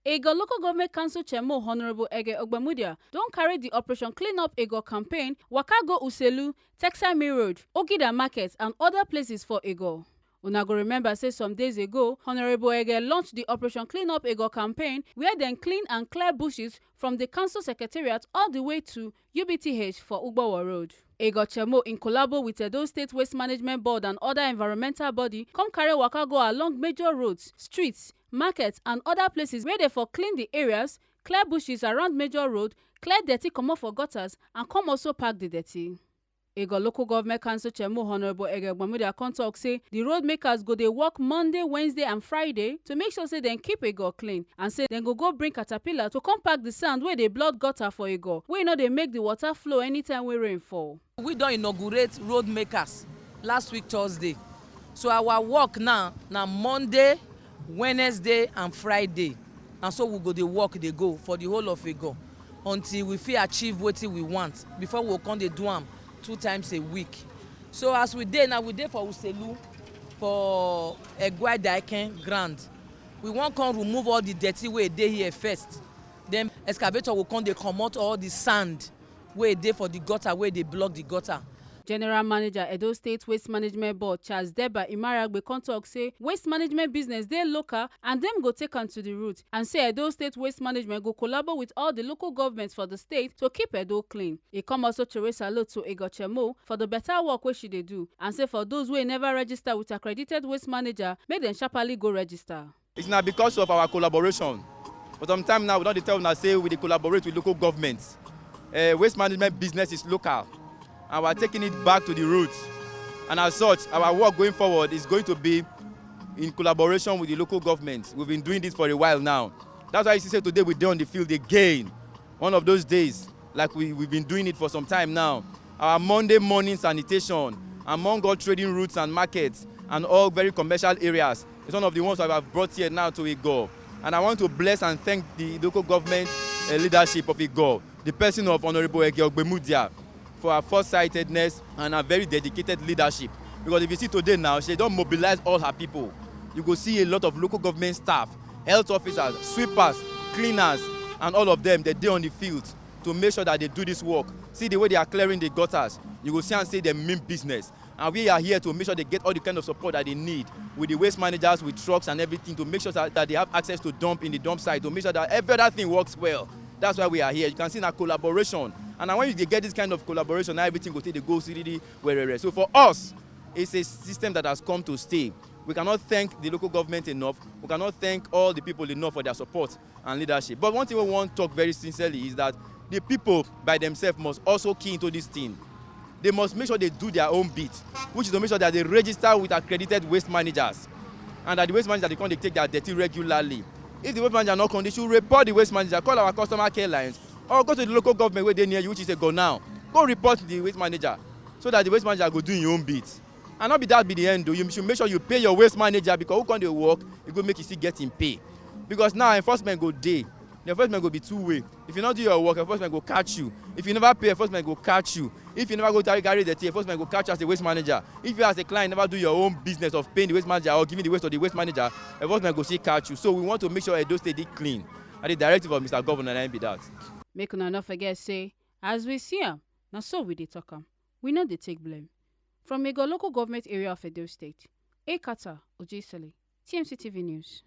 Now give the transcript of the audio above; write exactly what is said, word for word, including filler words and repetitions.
Ego Local Government Council Chairman Honorable Ege Ogbemudia don carry the Operation Clean Up Ego campaign waka go Uselu, Texas Mill Road, Ogida Market and other places for Ego. Una go remember say some days ago, Honorable Ege launch the Operation Clean Up Ego campaign where dem clean and clear bushes from the council secretariat all the way to U B T H for Ugbowo Road. Ego Chemo, in collabo with Edo State Waste Management Board and other environmental body, come carry waka go along major roads, streets, markets and other places where they for clean the areas, clear bushes around major road, clear dirty comot for gutters and come also pack the dirty. Ego Local Government Council Chairman Honorable Ege Gbamudia come talk say the road makers go dey work Monday, Wednesday and Friday to make sure say dem keep Ego clean and say dem go go bring caterpillar to come pack the sand wey dey block gutter for Ego, wey no dey make the water flow anytime wey rain fall. We don inaugurate road makers last week Thursday. So our work now na Monday, Wednesday and Friday. And so we go dey work dey go for the whole of Ego until we fit achieve wetin we want before we go come dey do am two times a week. So as we dey now, we dey for Uselu for Egwai Daiken ground. We wan come remove all the dirty wey dey here first. Then excavator go come dey comot all the sand wey dey for the gutter wey dey block the gutter. General Manager Edo State Waste Management Board Charles Deba Imaragbe come talk say waste management business dey local and dem go take am to the root and say Edo State Waste Management go collabo with all the local governments for the state to keep Edo clean. E come also throw salute to Ego Chemo for the better work wey she dey do and say for those wey never register with accredited waste manager, make dem sharply go register. It's not because of our collaboration. For some time now, we don dey tell una say we dey collaborate with local governments. Uh, waste management business is local, and we're taking it back to the roots. And as such, our work going forward is going to be in collaboration with the local government. We've been doing this for a while now. That's why you see say today we dey on the field again. One of those days, like we, we've been doing it for some time now. Our Monday morning sanitation among all trading routes and markets and all very commercial areas is one of the ones that I've brought here now to Igor. And I want to bless and thank the local government, uh, leadership of Igor, the person of Honorable Ege Ogbemudia, for her foresightedness and her very dedicated leadership. Because if you see today now, she don mobilize all her people. You go see a lot of local government staff, health officers, sweepers, cleaners, and all of them, they dey on the field to make sure that they do this work. See the way they are clearing the gutters. You go see and say they mean business. And we are here to make sure they get all the kind of support that they need with the waste managers, with trucks and everything, to make sure that, that they have access to dump in the dump site, to make sure that every other thing works well. That's why we are here. You can see na collaboration. And na when you dey get this kind of collaboration, na everything go take dey go siriri werere. So for us, it's a system that has come to stay. We cannot thank the local government enough. We cannot thank all the people enough for their support and leadership. But one thing we wan talk very sincerely is that the people by themselves must also key into this thing. They must make sure they do their own bit, which is to make sure that they register with accredited waste managers, and that the waste manager dey come dey take their dirty regularly. If the waste manager no come, they should report the waste manager, call our customer care lines, or go to the local government wey dey near you, which is Ego now. Go report the waste manager so that the waste manager go do him own bit. And not be that be the end o. You should make sure you pay your waste manager, because who come dey work, e go make you still get him pay. Because now enforcement go dey. The enforcement go be two way. If you no do your work, enforcement go catch you. If you never pay, enforcement go catch you. If you never go carry carry dirty, enforcement go catch you as a waste manager. If you as a client never do your own business of paying the waste manager or giving the waste to the waste manager, enforcement go still catch you. So we want to make sure Edo State dey clean. And the directive of Mister Governor na him be that. Make una no forget say, as we see am, na so we dey talk am. We no dey take blame. From Ego Local Government Area of Edo State, Ekata Ojesele, T M C T V News.